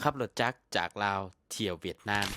ຂັບລົດຈັກຈາກລາວທ່ຽວຫວຽດນາມ.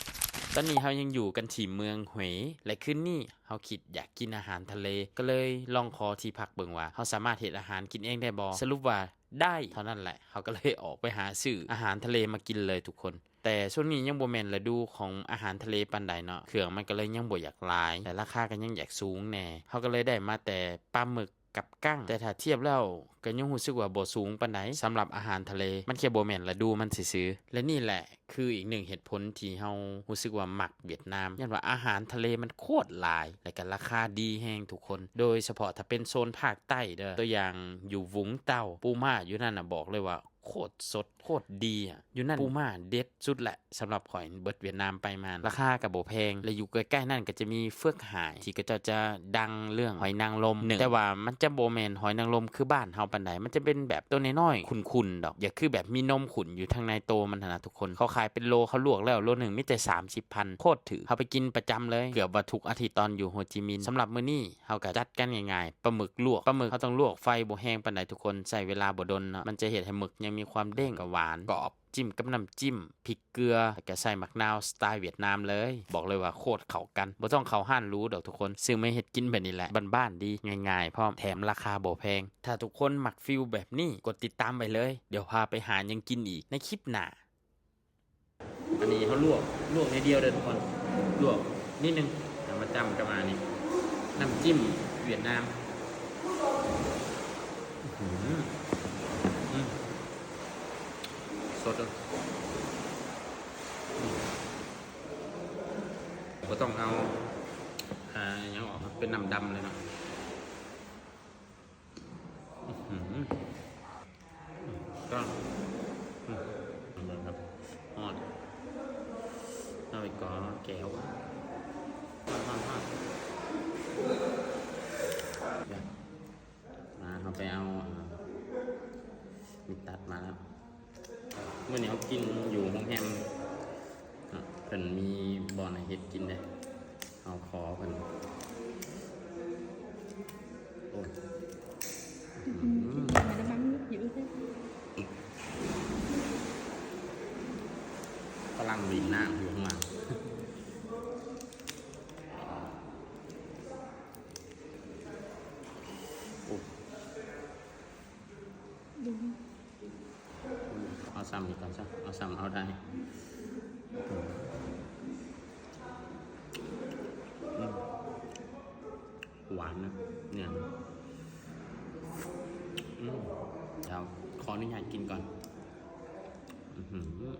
ຕອນນີ້ເຮົາຍັງຢູ່ກັນທີ່ເມືອງຫວຍ ແລະ ຄືນນີ້ເຮົາຄິດຢາກກິນອາຫານທະເລ ກໍເລີຍລອງຂໍທີ່ພັກເບິ່ງວ່າເຮົາສາມາດເຮັດອາຫານກິນເອງໄດ້ບໍ່. ສະຫຼຸບວ່າໄດ້. ເທົ່ານັ້ນແຫຼະ ເຮົາກໍເລີຍອອກໄປຫາຊື້ອາຫານທະເລມາກິນເລີຍທຸກຄົນ. ແຕ່ຊ່ວງນີ້ຍັງບໍ່ແມ່ນລະດູຂອງອາຫານທະເລປານໃດເນາະ, ເຄື່ອງມັນກໍເລີຍຍັງບໍ່ຢາກຫຼາຍ ແລະ ລາຄາກໍຍັງຢາກສູງແດ່. ເຮົາກໍເລີຍໄດ້ມາແຕ່ປາໝຶກ ກັບກັ້ງ, ແຕ່ຖ້າທຽບແລ້ວກໍຍັງຮູ້ສຶກວ່າບໍ່ສູງປານໃດສຳລັບອາຫານທະເລ, ມັນແຄ່ບໍ່ແມ່ນລະດູມັນຊື່ໆ. ແລະ ນີ້ແຫຼະຄືອີກໜຶ່ງເຫດຜົນທີ່ເຮົາຮູ້ສຶກວ່າມັກຫວຽດນາມ, ຍ້ອນວ່າອາຫານທະເລມັນໂຄດຫຼາຍ ແລະ ກໍລາຄາດີແຮງທຸກຄົນ, ໂດຍສະເພາະຖ້າເປັນໂຊນພາກໃຕ້ເດີ, ຕົວຢ່າງຢູ່ຫວຸງເຕົາ, ປູມ້າຢູ່ນັ້ນນະ ບອກເລີຍວ່າ ໂຄດສົດ ໂຄດດີອະ. ຢູ່ນັ້ນປູມ້າເດັດສຸດແຫຼະ ສຳລັບຂ້ອຍເບິດຫວຽດນາມໄປມາ. ລາຄາກໍບໍ່ແພງ ແລະ ຢູ່ໃກ້ໆນັ້ນກໍຈະມີເຟືອກຫາຍ ທີ່ເຂົາເຈົ້າຈະດັງເລື່ອງຫອຍນາງລົມໜຶ່ງ, ແຕ່ວ່າມັນຈະບໍ່ແມ່ນຫອຍນາງລົມຄືບ້ານເຮົາປານໃດ, ມັນຈະເປັນແບບໂຕນ້ອຍໆຂຸ້ນໆດອກ, ຢ່າຄືແບບມີນົມຂຸ້ນຢູ່ທາງໃນໂຕມັນຫັ້ນນະທຸກຄົນ. ເຂົາຂາຍເປັນໂລ, ເຂົາລວກແລ້ວໂລໜຶ່ງມີແຕ່ສາມສິບພັນ, ໂຄດຖືກ. ເຮົາໄປກິນປະຈຳເລີຍ ເກືອບວ່າທຸກອາທິດຕອນຢູ່ໂຮຈິມິນ. ສຳລັບມື້ນີ້ ເຮົາກໍຈັດກັນງ່າຍໆ ປາໝຶກລວກ. ປາໝຶກເຮົາຕ້ອງລວກໄຟບໍ່ແຮງປານໃດທຸກຄົນ, ໃຊ້ເວລາບໍ່ດົນເນາະ, ມັນຈະເຮັດໃຫ້ໝຶກຍັງມີຄວາມເດ້ງ ແລ້ວກໍຫວານກອບ, ຈິ້ມກັບນ້ຳຈິ້ມ ພິກເກືອ ແລ້ວກໍໃສ່ໝາກນາວສະໄຕຫວຽດນາມເລີຍ. ບອກເລີຍວ່າໂຄດເຂົ້າກັນ, ບໍ່ຕ້ອງເຂົ້າຮ້ານຫຼູດອກທຸກຄົນ, ຊື້ມາເຮັດກິນແບບນີ້ແຫຼະ, ບ້ານໆດີ, ງ່າຍໆພ້ອມ, ແຖມລາຄາບໍ່ແພງ. ຖ້າທຸກຄົນມັກຟີລແບບນີ້, ກົດຕິດຕາມໄວ້ເລີຍ, ດຽວພາໄປຫາຫຍັງກິນອີກໃນຄລິບໜ້າ. ອັນນີ້ເຮົາລວກ ລວກໜ້ອຍດຽວເດີທຸກຄົນ, ລວກນິດໜຶ່ງ ເອົາມາຈ້ຳກັບອັນນີ້ ນ້ຳຈິ້ມຫວຽດນາມ. ອືຫື ອືມ ສົດເລີຍ. ບໍ່ຕ້ອງເອົາ ອ່າ ຫຍັງອອກ, ເປັນນ້ຳດຳເລີຍເນາະ. ອືຫື ອືມ ກໍ ອືມ ເບິ່ງຄັບ ຮ້ອນ ເອົາໄປກໍແກ້ວ ຮ້ອນໆໆ ມາ ເຮົາໄປເອົາ ອ່າ ມີດຕັດມາແລ້ວ. ມື້ນີ້ເຮົາກິນຢູ່ໂຮງແຮມເນາະ, ເພິ່ນມີບ່ອນໃຫ້ເຮັດກິນເດ້, ເຮົາຂໍເພິ່ນ. ໂອ້ຍ ອືມ ຝຣັ່ງຫຼິ້ນນ້ຳຢູ່ຂ້າງຫຼັງ. ໂອ້ ເອົາຊ້ຳອີກກ່ອນຊະ, ເອົາຊ້ຳເອົາໄດ້. ອືມ ຫວານນະ ໜຽວ. ອືມ ດຽວຂໍອະນຸຍາດກິນກ່ອນ. ອືຫື